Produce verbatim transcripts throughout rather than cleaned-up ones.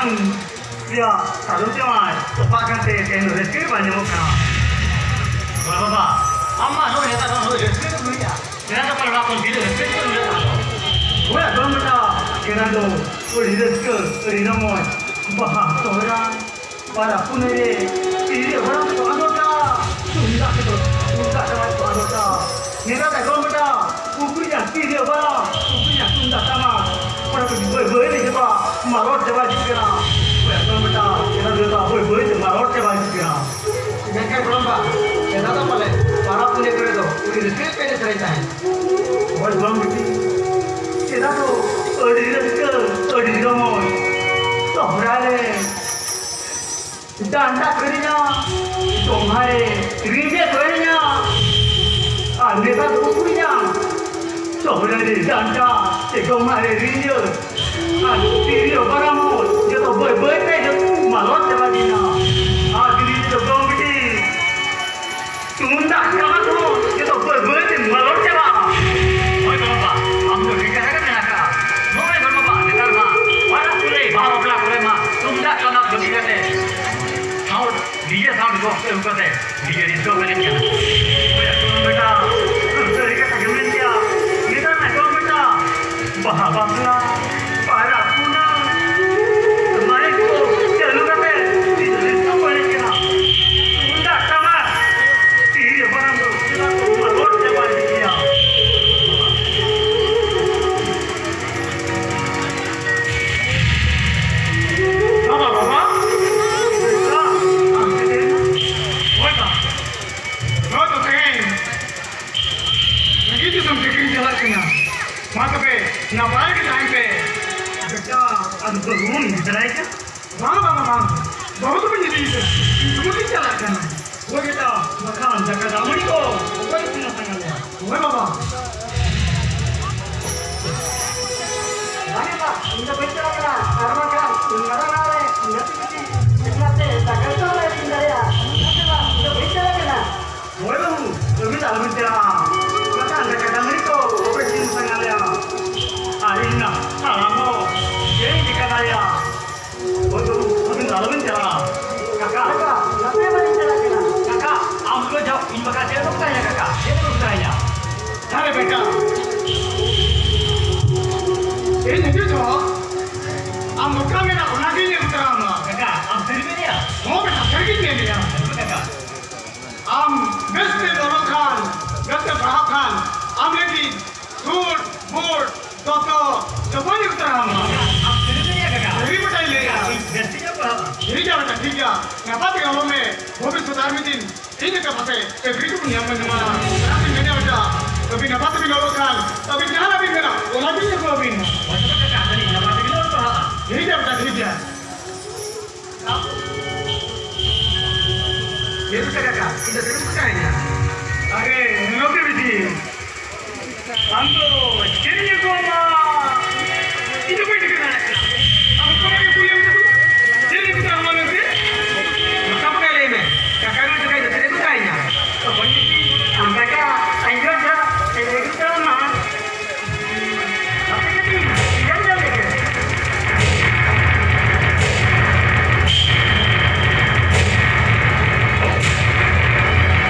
ᱭᱟ, ᱥᱟᱹᱫᱷᱩ ᱡᱟᱶᱟᱭ, ᱛᱚᱯᱟᱜ ᱠᱟᱛᱮ ᱛᱮᱦᱮᱧ ᱫᱚ ᱨᱟᱹᱥᱠᱟᱹ ᱜᱮ ᱵᱟᱝ ᱧᱟᱢᱚᱜ ᱠᱟᱱᱟ᱾ ᱵᱟ ᱵᱟᱵᱟ, ᱟᱢ ᱢᱟ ᱟᱨᱦᱚᱸ ᱱᱮᱛᱟᱨ ᱦᱚᱸ ᱨᱟᱹᱥᱠᱟᱹ ᱜᱮ ᱵᱟᱹᱱᱩᱜᱼᱟ᱾ ᱥᱮᱬᱟ ᱠᱟᱛᱮ ᱚᱲᱟᱜ ᱠᱷᱚᱱ ᱜᱤᱫᱽᱨᱟᱹ ᱨᱟᱹᱥᱠᱟᱹ ᱜᱮ ᱵᱟᱹᱱᱩᱜᱼᱟ᱾ ᱦᱳᱭ, ᱟᱫᱚ ᱵᱮᱴᱟ, ᱥᱮᱬᱟ ᱫᱚ ᱟᱹᱰᱤ ᱨᱟᱹᱥᱠᱟᱹ, ᱟᱹᱰᱤ ᱨᱚᱢᱚᱡᱽ, ᱵᱟᱦᱟ, ᱥᱚᱦᱨᱟᱭ, ᱯᱟᱨᱟᱵᱽ ᱯᱩᱱᱟᱹᱭ ᱨᱮ ᱛᱤᱨᱭᱳ ᱵᱟᱱᱟᱢ ᱠᱚ ᱟᱸᱫᱳᱲ ᱠᱟᱜᱼᱟ, ᱛᱩᱢᱫᱟᱜ ᱠᱚ, ᱛᱩᱢᱫᱟᱜ ᱴᱟᱢᱟᱠ ᱠᱚ ᱟᱸᱫᱳᱲ ᱠᱟᱜᱼᱟ᱾ ᱱᱮᱛᱟᱨ ᱫᱚ ᱟᱸᱡᱚᱢ ᱵᱮᱴᱟ, ᱩᱠᱩᱨᱤᱡᱟᱜ ᱛᱤᱨᱭᱳ ᱵᱟᱱᱟᱢ, ᱩᱠᱩᱨᱤᱡᱟᱜ ᱛᱩᱢᱫᱟᱜ ᱴᱟᱢᱟᱠ, ᱚᱱᱟ ᱠᱚ ᱵᱟᱹᱭ ᱵᱟᱹᱭ ᱛᱮ ᱡᱚᱛᱚᱣᱟᱜ ᱢᱟᱞᱚᱴ ᱪᱟᱵᱟ ᱤᱫᱤᱜ ᱠᱟᱱᱟ᱾ ᱦᱳᱭ, ᱟᱸᱡᱚᱢ ᱵᱮᱴᱟ, ᱱᱮᱛᱟᱨ ᱫᱚ ᱡᱚᱛᱚᱣᱟᱜ ᱵᱟᱹᱭ ᱵᱟᱹᱭ ᱛᱮ ᱢᱟᱞᱚᱴ ᱪᱟᱵᱟ ᱤᱫᱤᱜ ᱠᱟᱱᱟ᱾ ᱢᱮᱱᱠᱷᱟᱱ ᱜᱚᱲᱚᱢᱵᱟ, ᱥᱮᱫᱟᱭ ᱫᱚ ᱯᱟᱞᱮ ᱯᱟᱨᱟᱵᱽ ᱯᱩᱱᱟᱹᱭ ᱠᱚᱨᱮ ᱫᱚ ᱟᱹᱰᱤ ᱨᱟᱹᱥᱠᱟᱹ ᱜᱮᱯᱮ ᱮᱱᱮᱡ ᱥᱮᱨᱮᱧ ᱛᱟᱦᱮᱸᱫ᱾ ᱦᱳᱭ ᱜᱚᱲᱚᱢ ᱵᱤᱴᱤ, ᱥᱮᱫᱟᱭ ᱫᱚ ᱟᱹᱰᱤ ᱨᱟᱹᱥᱠᱟᱹ, ᱟᱹᱰᱤ ᱨᱚᱢᱚᱡᱽ᱾ ᱥᱚᱦᱨᱟᱭ ᱨᱮ ᱰᱟᱱᱴᱟ ᱠᱚ ᱮᱱᱮᱡᱟ, ᱜᱚᱢᱦᱟ ᱨᱮ ᱨᱤᱸᱡᱟᱹ ᱠᱚ ᱮᱱᱮᱡᱟ᱾ ᱟᱨ ᱱᱮᱛᱟᱨ ᱫᱚ ᱩᱠᱩᱨᱤᱡᱟ, ᱥᱚᱦᱨᱟᱭ ᱨᱮ ᱰᱟᱱᱴᱟ, ᱥᱮ ᱜᱚᱢᱦᱟ ᱨᱮ ᱨᱤᱸᱡᱟᱹ, ᱟᱨ ᱛᱤᱨᱭᱳ ᱵᱟᱱᱟᱢ ᱦᱚᱸ ᱡᱚᱛᱚ ᱵᱟᱹᱭ ᱵᱟᱹᱭ ᱛᱮ ᱢᱟᱞᱚᱴ ᱪᱟᱵᱟ ᱤᱫᱤᱭᱮᱱᱟ᱾ ᱟᱨ ᱫᱤᱫᱤ ᱫᱚ ᱜᱚᱲᱚᱢ ᱵᱤᱴᱤ, ᱛᱩᱢᱫᱟᱜ ᱴᱟᱢᱟᱠ ᱦᱚᱸ ᱡᱚᱛᱚ ᱵᱟᱹᱭ ᱵᱟᱹᱭ ᱛᱮ ᱢᱟᱞᱚᱴ ᱪᱟᱵᱟᱜᱼᱟ᱾ ᱦᱳᱭ ᱜᱚᱲᱚᱢᱵᱟ, ᱟᱢ ᱫᱚ ᱴᱷᱤᱠ ᱠᱟᱛᱷᱟ ᱜᱮᱢ ᱢᱮᱱ ᱟᱠᱟᱫᱼᱟ᱾ ᱱᱚᱜᱼᱚᱭ ᱜᱚᱲᱚᱢᱵᱟ, ᱱᱮᱛᱟᱨ ᱢᱟ ᱯᱟᱨᱟᱵᱽ ᱯᱩᱱᱟᱹᱭ ᱵᱟᱦᱟ ᱵᱟᱯᱞᱟ ᱠᱚᱨᱮ ᱢᱟ ᱛᱩᱢᱫᱟᱜ ᱴᱟᱢᱟᱠ ᱵᱟᱹᱜᱤ ᱠᱟᱛᱮ sound, DJ sound box ᱟᱹᱜᱩ ᱠᱟᱛᱮ DJ disco ᱠᱚ ᱮᱱᱮᱡ ᱠᱟᱱᱟ᱾ ᱦᱳᱭ ᱜᱚᱲᱚᱢ ᱵᱮᱴᱟ, ᱥᱟᱹᱨᱤ ᱠᱟᱛᱷᱟ ᱜᱮᱢ ᱢᱮᱱ ᱠᱮᱫᱼᱟ᱾ ᱱᱮᱛᱟᱨ ᱢᱟ ᱜᱚᱲᱚᱢ ᱵᱮᱴᱟ, ᱵᱟᱦᱟ ᱵᱟᱯᱞᱟ, ᱯᱟᱨᱟᱵᱽ ᱯᱩᱱᱟᱹᱭ, ᱢᱟᱭᱤᱠ ᱠᱚ ᱪᱟᱹᱞᱩ ᱠᱟᱛᱮ ᱰᱤᱡᱮ ᱰᱤᱥᱠᱳ ᱠᱚ ᱮᱱᱮᱡ ᱠᱟᱱᱟ᱾ ᱛᱩᱢᱫᱟᱜ ᱴᱟᱢᱟᱠ, ᱛᱤᱨᱭᱳ ᱵᱟᱱᱟᱢ ᱫᱚ ᱪᱮᱫᱟᱜ ᱠᱚ ᱢᱟᱞᱚᱴ ᱪᱟᱵᱟ ᱤᱫᱤ ᱜᱮᱭᱟ? ᱵᱟᱵᱟ, ᱵᱟᱵᱟ, ᱵᱮᱴᱟ, ᱟᱢ ᱪᱮᱫ ᱮᱱᱟ? ᱦᱳᱭ ᱵᱟ, ᱱᱚᱜᱼᱚᱭ ᱛᱚ ᱛᱮᱦᱮᱧ ᱞᱟᱹᱜᱤᱫ ᱫᱤᱥᱚᱢ ᱪᱟᱹᱠᱨᱤ ᱪᱟᱞᱟᱜ ᱠᱟᱱᱟ᱾ ᱢᱟ ᱛᱚᱵᱮ, ᱱᱟᱯᱟᱭ ᱜᱮ ᱛᱟᱦᱮᱱ ᱯᱮ᱾ ᱵᱮᱴᱟ, ᱟᱫᱚ ᱵᱟᱹᱦᱩᱢ ᱤᱫᱤ ᱛᱚᱨᱟᱭ ᱠᱟᱱᱟ? ᱵᱟᱝ, ᱵᱟᱵᱟ, ᱵᱟᱝ᱾ ᱵᱟᱹᱦᱩ ᱫᱚ ᱵᱟᱹᱧ ᱤᱫᱤᱭᱮ ᱠᱟᱱᱟ᱾ ᱤᱧ ᱥᱩᱢᱩᱝ ᱜᱤᱧ ᱪᱟᱞᱟᱜ ᱠᱟᱱᱟ᱾ ᱦᱳᱭ ᱵᱮᱴᱟ, ᱵᱟᱠᱷᱟᱱ ᱫᱟᱠᱟ ᱫᱟᱜ ᱢᱟᱹᱲᱤ ᱠᱚ ᱚᱠᱚᱭ ᱤᱥᱤᱱ ᱟᱥᱟᱝ ᱟᱞᱮᱭᱟ? ᱦᱳᱭ ᱵᱟᱵᱟ᱾ ᱵᱟᱝ ᱵᱟᱵᱟ, ᱤᱧ ᱫᱚ ᱵᱟᱹᱧ ᱪᱟᱞᱟᱜ ᱠᱟᱱᱟ᱾ ᱟᱨ ᱵᱟᱝᱠᱷᱟᱱ ᱤᱧ ᱢᱟᱨᱟᱝ ᱚᱲᱟᱜ ᱨᱮ ᱜᱟᱛᱮ ᱜᱟᱛᱮ ᱮᱠᱞᱟ ᱛᱮ ᱫᱟᱠᱟ ᱩᱛᱩ ᱦᱚᱸ ᱵᱟᱭ ᱤᱥᱤᱱ ᱫᱟᱲᱮᱭᱟᱜᱼᱟ᱾ ᱦᱮᱸ ᱥᱮ ᱵᱟᱝ? ᱤᱧ ᱫᱚ ᱵᱟᱹᱧ ᱪᱟᱞᱟᱜ ᱠᱟᱱᱟ᱾ ᱦᱳᱭ ᱵᱟᱹᱵᱩ, ᱟᱹᱵᱤᱱ ᱫᱚ ᱟᱞᱚᱵᱤᱱ ᱪᱟᱞᱟᱜᱼᱟ᱾ ᱵᱟᱠᱷᱟᱱ ᱫᱟᱠᱟ ᱫᱟᱜ ᱢᱟᱹᱲᱤ ᱠᱚ ᱚᱠᱚᱭ ᱤᱥᱤᱱ ᱥᱟᱝ ᱟᱞᱮᱭᱟ? ᱟᱨ ᱤᱧ ᱢᱟ ᱛᱟᱲᱟᱢ ᱦᱚᱸ ᱪᱮᱫ ᱤᱧ ᱪᱤᱠᱟᱹ ᱫᱟᱲᱮᱭᱟᱜᱼᱟ? ᱟᱞᱚᱵᱤᱱ ᱪᱟᱞᱟᱜᱼᱟ᱾ ᱠᱟᱠᱟ, ᱠᱟᱠᱟ, ᱱᱟᱯᱟᱭ ᱵᱟᱹᱞᱤᱧ ᱪᱟᱞᱟᱜ ᱠᱟᱱᱟ᱾ ᱠᱟᱠᱟ, ᱟᱢ ᱫᱚ ᱡᱟᱣ ᱤᱧ ᱵᱟᱠᱷᱨᱟ ᱪᱮᱫ ᱮᱢ ᱩᱛᱟᱹᱨᱟ, ᱠᱟᱠᱟ? ᱪᱮᱫ ᱮᱢ ᱩᱛᱟᱹᱨᱟ? ᱟᱨᱮ ᱵᱮᱴᱟ, ᱤᱧ ᱦᱤᱡᱩᱜ ᱡᱚᱦᱚᱜ ᱟᱢ ᱚᱠᱟ ᱢᱮᱱᱟᱜ ᱚᱱᱟᱜᱤᱧ ᱟᱹᱜᱩ ᱛᱚᱨᱟ ᱟᱢᱟ᱾ ᱠᱟᱠᱟ, ᱟᱢ ᱥᱟᱹᱨᱤ ᱵᱮᱱ ᱞᱟᱹᱭᱟ? ᱦᱚᱸ ᱵᱮᱴᱟ, ᱥᱟᱹᱨᱤᱜᱤᱧ ᱢᱮᱱᱮᱜᱼᱟ᱾ ᱠᱟᱠᱟ, ᱟᱢ ᱵᱮᱥᱛᱮ ᱚᱞᱚᱜ ᱠᱷᱟᱱ, ᱵᱮᱥᱛᱮ ᱯᱟᱲᱦᱟᱜ ᱠᱷᱟᱱ, ᱟᱢ ᱞᱟᱹᱜᱤᱫ ᱥᱩᱴ, ᱵᱩᱴ, ᱫᱚᱛᱚ, ᱡᱚᱛᱚᱧ ᱟᱹᱜᱩ ᱛᱚᱨᱟ ᱟᱢᱟ᱾ ᱟᱢ ᱥᱟᱹᱨᱤ ᱵᱮᱱ ᱞᱟᱹᱭᱟ, ᱠᱟᱠᱟ? ᱥᱟᱹᱨᱤ ᱵᱮᱴᱟᱧ ᱞᱟᱹᱭᱟ᱾ ᱤᱧ ᱵᱮᱥ ᱴᱷᱤᱠ ᱯᱟᱲᱦᱟᱜᱼᱟ᱾ ᱴᱷᱤᱠ ᱜᱮᱭᱟ ᱵᱮᱴᱟ, ᱴᱷᱤᱠ ᱜᱮᱭᱟ᱾ ᱱᱟᱯᱟᱭ ᱛᱮᱜᱮ ᱚᱞᱚᱜ ᱢᱮ᱾ ᱵᱷᱚᱵᱤᱥᱥᱚᱛ ᱟᱨ ᱢᱤᱫ ᱫᱤᱱ ᱤᱧ ᱞᱮᱠᱟ ᱯᱟᱥᱮ ᱪᱟᱹᱠᱨᱤ ᱠᱚᱵᱚᱱ ᱧᱟᱢ ᱢᱟ᱾ ᱚᱱᱟᱛᱤᱧ ᱢᱮᱱᱮᱫᱼᱟ ᱵᱮᱴᱟ, ᱟᱹᱵᱤᱱ ᱱᱟᱯᱟᱭ ᱛᱮᱵᱤᱱ ᱚᱞᱚᱜ ᱠᱷᱟᱱ, ᱟᱹᱵᱤᱱ ᱡᱟᱦᱟᱱᱟᱜ ᱵᱤᱱ ᱢᱮᱱᱟ, ᱚᱱᱟ ᱜᱤᱧ ᱟᱹᱜᱩ ᱟᱹᱵᱤᱱᱟ᱾ ᱦᱳᱭ ᱛᱚᱵᱮ ᱠᱟᱠᱟ, ᱟᱹᱞᱤᱧ ᱱᱟᱯᱟᱭ ᱛᱮᱵᱤᱱ ᱚᱞ ᱯᱟᱲᱦᱟᱜᱼᱟ᱾ ᱴᱷᱤᱠ ᱜᱮᱭᱟ ᱵᱮᱴᱟ, ᱴᱷᱤᱠ ᱜᱮᱭᱟ᱾ ᱪᱮᱫ ᱞᱮᱠᱟ ᱠᱟᱠᱟ? ᱤᱧ ᱫᱚ ᱛᱤᱱᱟᱹᱜ ᱠᱚ ᱛᱟᱦᱮᱸᱭᱟ? ᱟᱨᱮ, ᱱᱚᱛᱮ ᱵᱤᱴᱤ᱾ ᱟᱢ ᱫᱚ ᱪᱮᱫ ᱤᱧ ᱟᱹᱜᱩ ᱟᱢᱟ? ᱤᱧ ᱫᱚ ᱵᱟᱹᱧ ᱴᱷᱤᱠᱟᱹ ᱫᱟᱲᱮᱭᱟᱜ ᱠᱟᱱᱟ᱾ ᱟᱢ ᱚᱠᱚᱭ ᱮᱢ ᱠᱩᱞᱤᱭᱮᱢ ᱠᱟᱱᱟ? ᱪᱮᱫ ᱤᱧ ᱟᱹᱜᱩ ᱟᱢᱟ ᱢᱮᱱᱛᱮ? ᱱᱚᱝᱠᱟ ᱵᱚᱞᱮ ᱞᱟᱹᱭ ᱢᱮ᱾ ᱠᱟᱠᱟ ᱱᱩᱭ ᱫᱚ ᱪᱮᱫ ᱮ ᱟᱹᱜᱩ ᱠᱟᱣᱤᱧᱟ? ᱚ, ᱵᱟᱹᱧ ᱴᱷᱤᱠᱟᱹ᱾ ᱟᱢ ᱠᱟᱠᱟ, ᱤᱧ ᱫᱚ ᱪᱮᱫ ᱤᱧ ᱟᱹᱜᱩ ᱟᱢᱟ?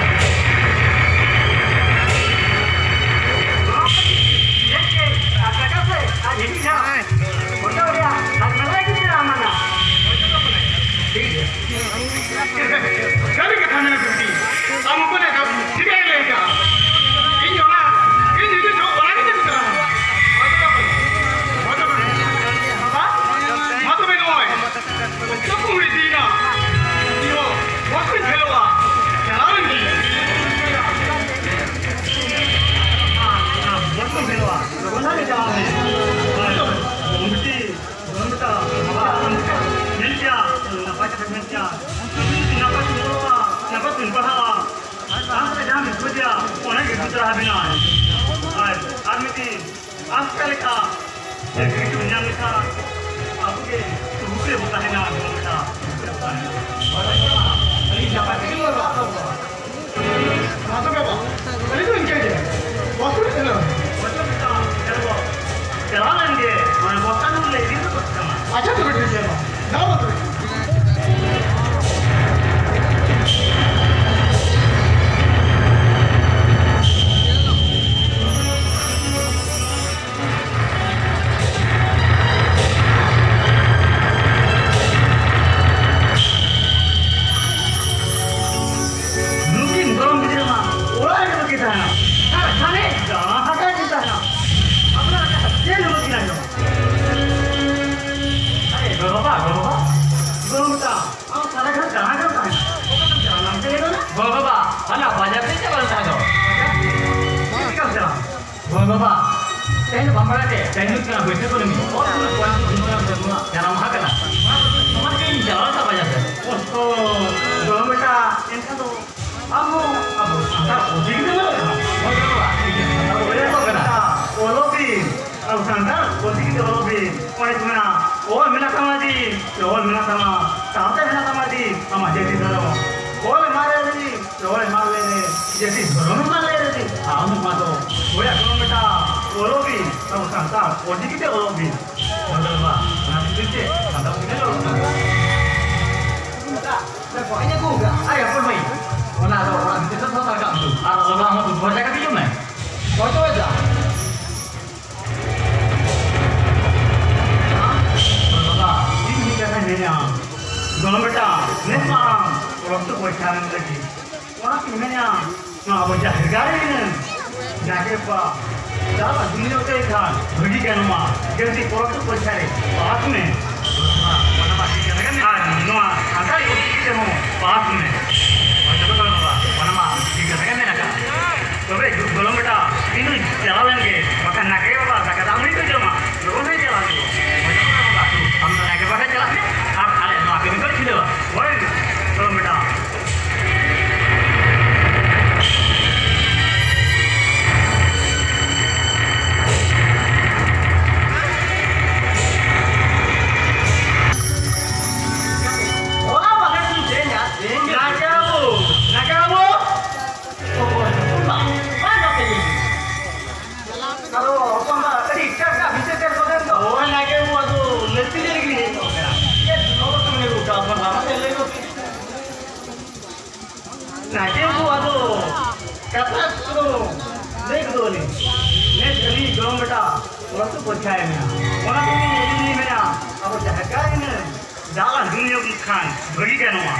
ᱴᱷᱤᱠ ᱜᱮᱭᱟ᱾ ᱥᱟᱹᱨᱤ ᱠᱟᱛᱷᱟ ᱢᱮᱱᱟᱜ ᱵᱤᱴᱤ᱾ ᱟᱢ ᱚᱠᱚᱭ ᱞᱮᱠᱟ ᱴᱷᱤᱠᱟᱹᱭ ᱞᱟᱹᱭ ᱠᱟᱜᱼᱟ᱾ ᱤᱧ ᱚᱱᱟ, ᱤᱧ ᱡᱩᱫᱤ ᱡᱚᱜ ᱚᱱᱟ ᱜᱮ ᱪᱮᱫ ᱠᱟᱱᱟ? ᱵᱟᱵᱟ, ᱢᱟ ᱛᱚᱵᱮ ᱱᱚᱜᱼᱚᱭ᱾ ᱚᱠᱛᱚ ᱠᱚ ᱦᱩᱭ ᱤᱫᱤᱭᱮᱱᱟ᱾ ᱤᱧ ᱦᱚᱸ ᱵᱟᱥ ᱨᱤᱧ ᱯᱷᱮᱞᱚᱜᱼᱟ᱾ ᱪᱟᱞᱟᱣ ᱞᱮᱱ ᱜᱤᱧ᱾ ᱵᱟᱥ ᱨᱤᱧ ᱯᱷᱮᱞᱚᱜᱼᱟ᱾ ᱚᱱᱟ ᱜᱮ ᱪᱟᱞᱟᱣ ᱞᱮᱱ ᱜᱤᱧ᱾ ᱵᱤᱴᱤ, ᱵᱟᱵᱟ, ᱢᱮᱱ ᱠᱮᱭᱟ, ᱱᱟᱯᱟᱭ ᱠᱟᱛᱷᱟ ᱢᱮᱱ ᱠᱮᱭᱟ᱾ ᱱᱟᱯᱟᱭ ᱛᱮ ᱚᱞᱚᱜᱼᱟ, ᱱᱟᱯᱟᱭ ᱛᱮ ᱯᱟᱲᱦᱟᱜᱼᱟ᱾ ᱟᱢ ᱥᱟᱞᱟᱜ ᱡᱟᱦᱟᱸ ᱵᱤᱥᱯᱚᱫᱤᱭᱟ, ᱚᱱᱟ ᱜᱮ ᱵᱩᱡᱽ ᱫᱟᱲᱮ ᱟᱵᱤᱱᱟ᱾ ᱟᱨ, ᱟᱨ ᱢᱤᱫᱴᱤᱡ, ᱟᱢ ᱪᱮᱫ ᱞᱮᱠᱟ ᱪᱟᱹᱠᱨᱤ ᱠᱚ ᱧᱟᱢ ᱞᱮᱠᱷᱟᱱ ᱟᱵᱚ ᱜᱮ ᱥᱩᱠ ᱨᱮᱵᱚ ᱛᱟᱦᱮᱱᱟ, ᱟᱵᱚ ᱞᱮᱠᱟ ᱥᱩᱠ ᱨᱮᱵᱚ ᱛᱟᱦᱮᱱᱟ᱾ ᱟᱹᱰᱤ ᱱᱟᱯᱟᱭ ᱛᱮᱜᱮ ᱚᱞᱚᱜ ᱯᱟᱲᱦᱟᱜ᱾ ᱢᱟ ᱛᱚᱵᱮ ᱵᱟ, ᱟᱹᱞᱤᱧ ᱫᱚ ᱤᱱᱠᱟᱹ ᱜᱮ᱾ ᱵᱟᱥ ᱨᱮ ᱪᱟᱞᱟᱣ᱾ ᱪᱟᱞᱟᱣ ᱞᱮᱱ ᱜᱮ, ᱢᱟᱱᱮ ᱵᱚᱥᱛᱟ ᱱᱩᱨ ᱞᱮ ᱤᱫᱤ ᱦᱚᱴᱚ ᱠᱟᱜ ᱠᱟᱱᱟ᱾ ᱟᱪᱪᱷᱟ, ᱛᱚᱵᱮ ᱴᱷᱤᱠ ᱜᱮᱭᱟ, ᱢᱟ᱾ ᱫᱟᱬᱟ ᱢᱟ ᱛᱚᱵᱮ᱾ ᱵᱟᱵᱟ, ᱛᱮᱦᱮᱧ ᱫᱚ ᱵᱟᱢ ᱵᱟᱲᱟᱭ ᱛᱮ? ᱛᱮᱦᱮᱧ ᱦᱩᱭᱩᱜ ᱠᱟᱱᱟ ᱵᱟᱹᱭᱥᱟᱹᱠᱷ ᱠᱩᱱᱟᱹᱢᱤ᱾ ᱚ, ᱛᱮᱦᱮᱧ ᱫᱚ ᱠᱚᱲᱟ ᱠᱚ ᱫᱩᱲᱩᱵ ᱠᱟᱱᱟ, ᱡᱟᱱᱟᱢ ᱢᱟᱦᱟ ᱠᱟᱱᱟ᱾ ᱚᱱᱟ ᱠᱷᱟᱹᱛᱤᱨ ᱱᱚᱣᱟ ᱜᱮ ᱤᱧ ᱪᱟᱞᱟᱣ ᱞᱮᱱ ᱛᱟᱵᱚᱱᱟ ᱥᱮ᱾ ᱚ, ᱫᱚ ᱵᱮᱴᱟ, ᱮᱱᱠᱷᱟᱱ ᱫᱚ ᱟᱵᱚ, ᱟᱵᱚ ᱥᱟᱱᱛᱟᱲ ᱚᱞᱪᱤᱠᱤ ᱛᱮ ᱚᱞᱚᱜ ᱠᱟᱱᱟ᱾ ᱦᱳᱭ ᱵᱟᱵᱟ, ᱴᱷᱤᱠ ᱜᱮᱭᱟ, ᱥᱟᱱᱛᱟᱲ ᱚᱞᱪᱤᱠᱤ ᱛᱮ ᱚᱞᱚᱜ ᱠᱟᱱᱟ᱾ ᱚᱞᱚᱜ ᱵᱤᱱ, ᱟᱵᱚ ᱥᱟᱱᱛᱟᱲ ᱚᱞᱪᱤᱠᱤ ᱛᱮ ᱚᱞᱚᱜ ᱵᱤᱱ᱾ ᱚᱱᱮ ᱠᱚ ᱢᱮᱱᱟ, ᱚᱞ ᱢᱮᱱᱟᱜ ᱛᱟᱢᱟ ᱡᱤ, ᱚᱞ ᱢᱮᱱᱟᱜ ᱛᱟᱢᱟ, ᱥᱟᱶᱛᱟ ᱢᱮᱱᱟᱜ ᱛᱟᱢᱟ ᱡᱤ, ᱟᱢᱟᱜ ᱡᱟᱹᱛᱤ ᱫᱷᱚᱨᱚᱢ᱾ ᱚᱞ ᱮᱢᱟ ᱞᱮ ᱨᱮ, ᱚᱞ ᱮᱢᱟ ᱞᱮ ᱨᱮ, ᱡᱟᱹᱛᱤ ᱫᱷᱚᱨᱚᱢ ᱮᱢᱟ ᱞᱮ ᱨᱮ, ᱟᱢ ᱢᱟ ᱫᱚ ᱚᱠᱚᱭᱟᱜ ᱫᱷᱚᱨᱚᱢ ᱵᱮᱴᱟ? ᱚᱞᱚᱜ ᱵᱤᱱ, ᱟᱵᱚ ᱥᱟᱱᱛᱟᱲ ᱚᱞᱪᱤᱠᱤ ᱛᱮ ᱚᱞᱚᱜ ᱵᱤᱱ᱾ ᱚᱱᱟ ᱫᱚ ᱵᱟᱝ, ᱚᱱᱟ ᱠᱷᱟᱹᱛᱤᱨ ᱛᱮ ᱥᱟᱱᱛᱟᱲ ᱚᱞᱪᱤᱠᱤ ᱛᱮ ᱚᱞᱚᱜ ᱠᱟᱱᱟ᱾ ᱟᱨᱮ ᱦᱚᱯᱚᱱ ᱢᱟᱹᱭ, ᱚᱱᱟ ᱫᱚ ᱚᱲᱟᱜ ᱵᱷᱤᱛᱤᱨ ᱨᱮ ᱫᱚᱦᱚ ᱠᱟᱜ ᱢᱮ᱾ ᱟᱨ ᱚᱱᱟ ᱦᱚᱸ ᱫᱩ ᱯᱚᱭᱥᱟ ᱠᱟᱹᱴᱤᱡ ᱡᱚᱢ ᱢᱮ᱾ ᱚᱠᱚᱭ ᱫᱚ ᱮᱫᱟ? ᱵᱟᱵᱟ, ᱤᱧ ᱢᱤᱫ ᱠᱟᱛᱷᱟᱧ ᱢᱮᱱᱟ, ᱜᱚᱲᱚᱢ ᱵᱮᱴᱟ, ᱱᱮᱥ ᱢᱟ ᱟᱢ ᱨᱚᱠᱛᱚ ᱯᱚᱨᱤᱠᱠᱷᱟ ᱮᱢ ᱞᱟᱹᱜᱤᱫ᱾ ᱚᱱᱟᱛᱤᱧ ᱢᱮᱱᱟ, ᱱᱚᱣᱟ ᱟᱵᱚ ᱡᱟᱦᱮᱨ ᱜᱟᱲ ᱨᱮ ᱱᱟᱭᱠᱮ ᱵᱟᱵᱟ ᱪᱟᱞᱟᱜ ᱫᱩᱱᱤᱭᱟᱹ ᱛᱮ ᱠᱷᱟᱱ ᱵᱷᱟᱹᱜᱤ ᱜᱟᱱᱚᱜᱼᱟ, ᱡᱚᱞᱫᱤ ᱯᱚᱨᱚᱵᱽ ᱯᱚᱨᱤᱠᱠᱷᱟ ᱨᱮ ᱯᱟᱥ ᱢᱮ᱾ ᱟᱨ ᱱᱚᱣᱟ ᱥᱟᱱᱛᱟᱲᱤ ᱚᱞᱪᱤᱠᱤ ᱛᱮᱦᱚᱸ ᱯᱟᱥ ᱢᱮ᱾ ᱦᱳᱭ, ᱛᱚᱵᱮ ᱠᱷᱟᱱ ᱵᱟᱵᱟ, ᱚᱱᱟ ᱢᱟ ᱴᱷᱤᱠ ᱠᱟᱛᱷᱟ ᱜᱮ ᱢᱮᱱ ᱟᱠᱟᱫ᱾ ᱛᱚᱵᱮ ᱜᱚᱲᱚᱢ ᱵᱮᱴᱟ, ᱤᱧ ᱫᱚᱧ ᱪᱟᱞᱟᱣ ᱞᱮᱱ ᱜᱮ, ᱵᱟᱠᱷᱟᱱ ᱱᱟᱭᱠᱮ ᱵᱟᱵᱟ ᱫᱟᱠᱟ ᱫᱟᱜ ᱢᱟᱹᱰᱤ ᱠᱚ ᱡᱚᱢᱟ, ᱞᱚᱜᱚᱱ ᱫᱷᱟᱨᱟ ᱪᱟᱞᱟᱜ ᱦᱩᱭᱩᱜᱼᱟ᱾ ᱦᱳᱭ, ᱛᱚᱵᱮ ᱠᱷᱟᱱ ᱵᱟᱵᱟ, ᱟᱢ ᱫᱚ ᱱᱟᱭᱠᱮ ᱵᱟᱵᱟ ᱴᱷᱮᱱ ᱪᱟᱞᱟᱜ ᱢᱮ, ᱟᱨ ᱟᱞᱮ ᱱᱚᱣᱟ ᱠᱟᱹᱢᱤ ᱠᱚᱞᱮ ᱪᱷᱤᱰᱟᱹᱣᱟ᱾ ᱦᱳᱭ, ᱜᱚᱲᱚᱢ ᱵᱮᱴᱟ᱾ ᱚᱱᱟ ᱵᱟᱞᱮ ᱴᱷᱤᱠ ᱜᱮᱭᱟ, ᱴᱷᱤᱠ ᱜᱮᱭᱟ᱾ ᱱᱟᱭᱠᱮ ᱵᱟᱹᱵᱩ, ᱱᱟᱭᱠᱮ ᱵᱟᱹᱵᱩ᱾ ᱚᱠᱚᱭ? ᱵᱟᱝ, ᱵᱟᱝ ᱠᱟᱛᱮ ᱜᱮ᱾ ᱟᱫᱚ ᱦᱚᱯᱚᱱ ᱵᱟ, ᱟᱹᱰᱤ ᱮᱴᱟᱜ ᱮᱴᱟᱜ ᱵᱤᱪᱟᱹᱨ ᱠᱟᱱ ᱠᱚ ᱛᱟᱦᱮᱱ ᱫᱚ᱾ ᱦᱳᱭ, ᱱᱟᱭᱠᱮ ᱵᱟᱹᱵᱩ, ᱟᱫᱚ ᱞᱟᱹᱠᱛᱤ ᱨᱮ ᱜᱮᱞᱤᱧ ᱦᱮᱡ ᱠᱚᱜ ᱠᱟᱱᱟ᱾ ᱪᱮᱫ ᱱᱚᱣᱟ ᱠᱚ ᱢᱮᱱ ᱜᱚᱴᱟ ᱦᱚᱯᱚᱱ ᱵᱟ, ᱢᱟᱥᱮ ᱞᱟᱹᱭ ᱜᱚᱫ ᱯᱮ᱾ ᱱᱟᱭᱠᱮ ᱵᱟᱹᱵᱩ, ᱟᱫᱚ ᱠᱟᱛᱷᱟ ᱠᱚᱫᱚ ᱞᱟᱹᱭ ᱠᱚᱫᱚ ᱟᱹᱞᱤᱧ᱾ ᱱᱮᱥ ᱟᱹᱞᱤᱧ ᱜᱚᱲᱚᱢ ᱵᱮᱴᱟ ᱯᱚᱨᱚᱵᱽ ᱠᱚ ᱯᱚᱨᱤᱠᱠᱷᱟᱭ ᱮᱢᱟ᱾ ᱚᱱᱟ ᱛᱮᱜᱮ ᱟᱹᱞᱤᱧ ᱞᱤᱧ ᱢᱮᱱᱟ, ᱟᱵᱚ ᱡᱟᱦᱮᱨ ᱜᱟᱲ ᱨᱮ ᱦᱩᱱᱟᱹᱝ ᱫᱟᱜ ᱞᱟᱝ ᱫᱩᱞ ᱧᱚᱜ ᱞᱮᱠᱷᱟᱱ ᱵᱷᱟᱹᱜᱤ ᱜᱟᱱᱚᱜᱼᱟ᱾